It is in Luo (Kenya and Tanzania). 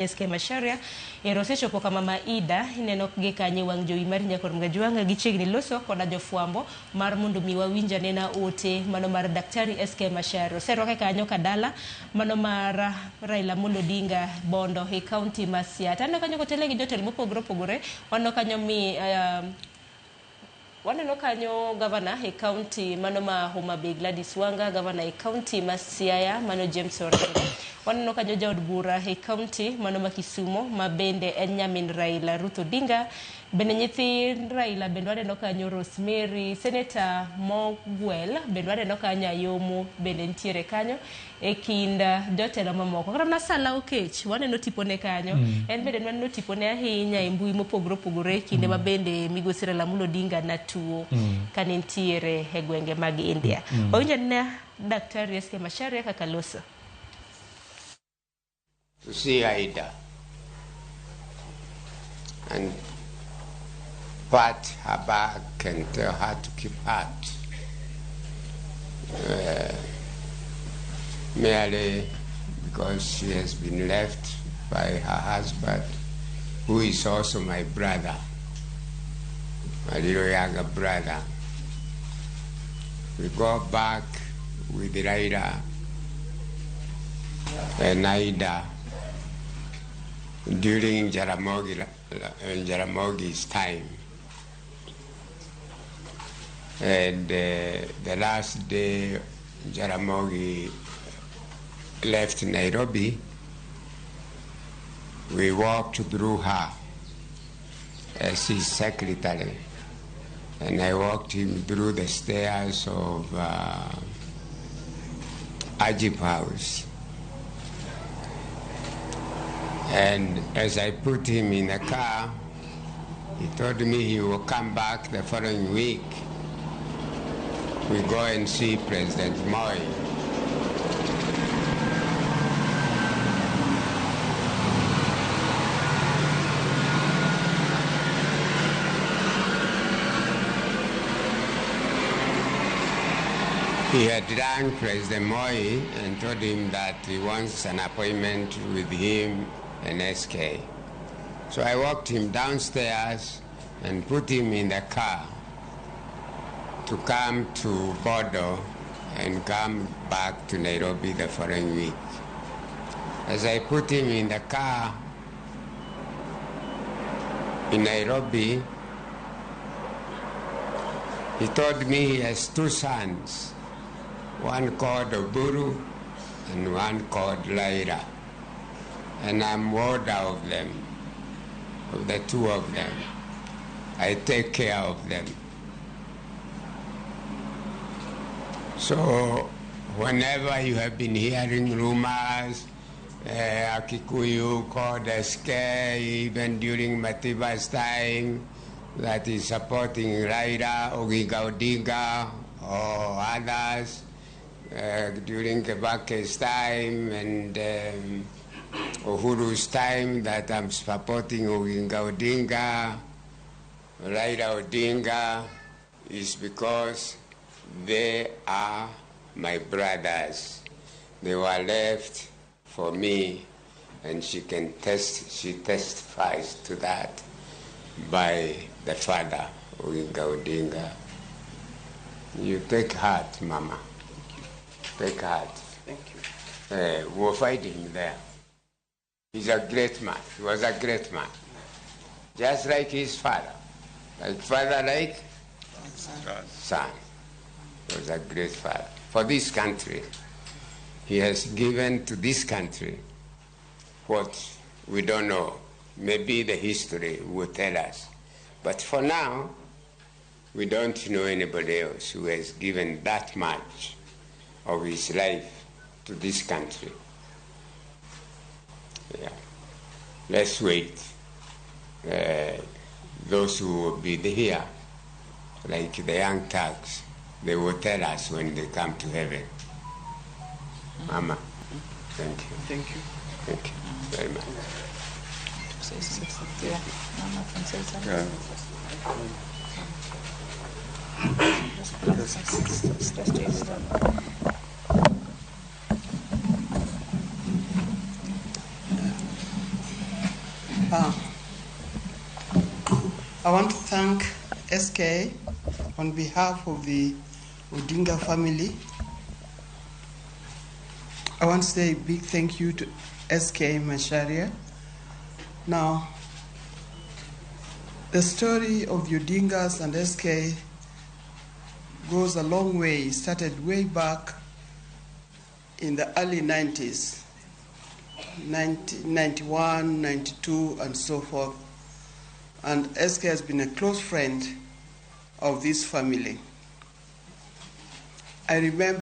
SK Macharia ero osechopo kama ma Ida ineno gi kanyo wang' jowi mar Nyakor Mgajwang' gichiegni loso koda jofwambo mar mondo mi wawinj anena ote mano mar Daktari SK Macharia. Oserwake kanyo kadala mano mar Raila Amolo Odinga Bondo e kaunti ma Siaya. Taneno kanyo kotele gi jotelo mopogore opogore. Waneno kanyo mi waneno kanyo gavana e kaunti mano ma Homa Bay Gladys Wanga, gavana e kaunti ma Siaya mano James Orengo. Waneno kanyo jaod bura e kaunti mano ma Kisumo ma bende en nyamin Raila Ruth Odinga. Bende nyithi Raila bende waneno kanyo Rosemary, Senator Mogwel bende waneno kanyo Ayomo bende nitiere kanyo e kind jotelo mamoko. Kata mana Sala Okech waneno tipone kanyo. En bende waneno tipone ahinya e mbui mopogore opogore e kinde ma bende migosi Raila Amolo Odinga natuo kane nitiere e gwenge mag India. Wawinjo anena Daktari SK Macharia kaka loso. To see Ida and pat her back and tell her to keep heart. Merely because she has been left by her husband, who is also my brother, my little younger brother. We go back with Raila and Ida during Jaramogi's time. And the last day Jaramogi left Nairobi, we walked through her as his secretary. And I walked him through the stairs of Ajib House. And as I put him in the car, he told me he will come back the following week. We go and see President Moi. He had rang President Moi and told him that he wants an appointment with him and SK. So I walked him downstairs and put him in the car to come to Bondo and come back to Nairobi the following week. As I put him in the car in Nairobi, he told me he has two sons, one called Oburu and one called Raila. And I'm warder of them, of the two of them. I take care of them. So whenever you have been hearing rumors, a Kikuyu called SK, even during Matiba's time, that is supporting Raila, Oginga Odinga, or others, during Kibaki's time and Uhuru's time, that I'm supporting Oginga Odinga, Raila Odinga, is because they are my brothers. They were left for me, and she testifies to that by the father, Oginga Odinga. You take heart, Mama. Take heart. Thank you. We're fighting there. He's a great man. He was a great man. Just like his father. Like father, like son. He was a great father. For this country, he has given to this country what we don't know. Maybe the history will tell us. But for now, we don't know anybody else who has given that much of his life to this country. Yeah. Let's wait. Those who will be here, like the young Turks, they will tell us when they come to heaven. Mama, thank you. Thank you. Thank you very much. Yeah. I want to thank SK on behalf of the Odinga family. I want to say a big thank you to SK Macharia. Now, the story of the Odingas and SK goes a long way. It started way back in the early 90s, 91, 92, and so forth. And SK has been a close friend of this family. I remember